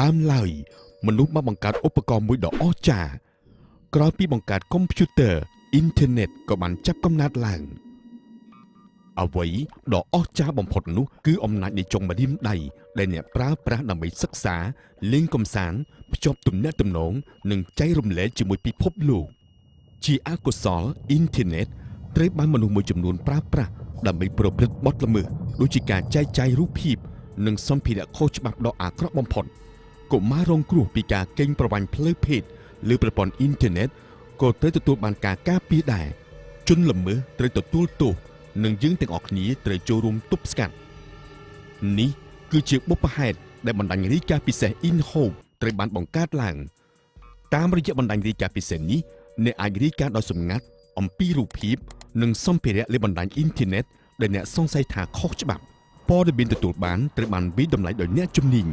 ដើមឡើយមនុស្សបានបង្កើតឧបករណ៍មួយដ៏អស្ចារ្យក្រោយពីបង្កើតកុំព្យូទ័រអ៊ីនធឺណិតក៏បានចាប់កំណើតឡើងអ្វីដ៏អស្ចារ្យបំផុតនោះគឺអំណាចនៃចុងម្រាមដៃដែលអ្នកប្រើប្រាស់ដើម្បីសិក្សាលេងកម្សាន្តភ្ជាប់ទំនាក់ទំនងនិងចែករំលែកជាមួយពិភពលោកជាអកុសលអ៊ីនធឺណិតត្រូវបានមនុស្សមួយចំនួនប្រើប្រាស់ដើម្បីប្រព្រឹត្តបទល្មើសដូចជាការចែកចាយរូបភាពនិងសម្ភារៈខុសច្បាប់ដ៏អាក្រក់បំផុត កុមាររងគ្រោះពីការកេងប្រវ័ញ្ចផ្លូវភេទលើប្រព័ន្ធអ៊ីនធឺណិតក៏ត្រូវទទួលបានការការពារដែរជនល្មើសត្រូវទទួលទោសនិងយើងទាំងអស់គ្នាត្រូវចូលរួមទប់ស្កាត់នេះគឺជាបុព្វហេតុដែលបណ្ដាញរាយការណ៍ពិសេស InHope ត្រូវបានបង្កើតឡើងតាមរយៈបណ្ដាញរាយការណ៍ពិសេសនេះអ្នកអាចរាយការណ៍ដោយសម្ងាត់អំពីរូបភាពនិងសម្ភារៈលើបណ្ដាញអ៊ីនធឺណិតដែលអ្នកសង្ស័យថាខុសច្បាប់ព័ត៌មានទទួលបានត្រូវបានវាយតម្លៃដោយអ្នកជំនាញ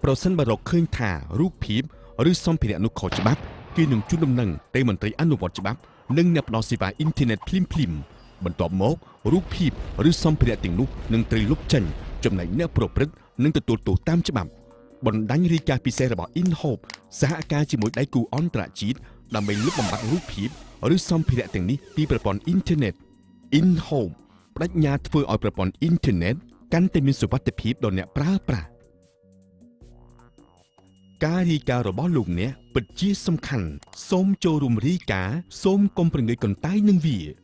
ប្រសិនបើរកឃើញថារូបភាពឬសម្ភារៈនោះខុសច្បាប់គេនឹងជូនដំណឹងទៅមន្ត្រីអនុវត្តច្បាប់និងអ្នកផ្ដល់សេវាអ៊ីនធឺណិតភ្លាមភ្លាមៗបន្ទាប់មករូបភាពឬសម្ភារៈទាំងនោះនឹងត្រូវលុបចេញចំណែកអ្នកប្រព្រឹត្តនឹងទទួលទោសតាមច្បាប់បណ្ដាញរាយការណ៍ពិសេសរបស់ InHope សហការជាមួយដៃគូអន្តរជាតិដើម្បីលុបបំបាត់រូបភាពឬសម្ភារៈទាំងនេះពីប្រព័ន្ធអ៊ីនធឺណិត InHope ប្តេជ្ញាធ្វើឲ្យប្រព័ន្ធអ៊ីនធឺណិតកាន់តែមានសុវត្ថិភាពដល់អ្នកប្រើប្រាស់ ការរាយការណ៍របស់លោកអ្នកពិតជាសំខាន់សូមចូលរួមរាយការណ៍សូមកុំព្រងើយកន្តើយនឹងវា។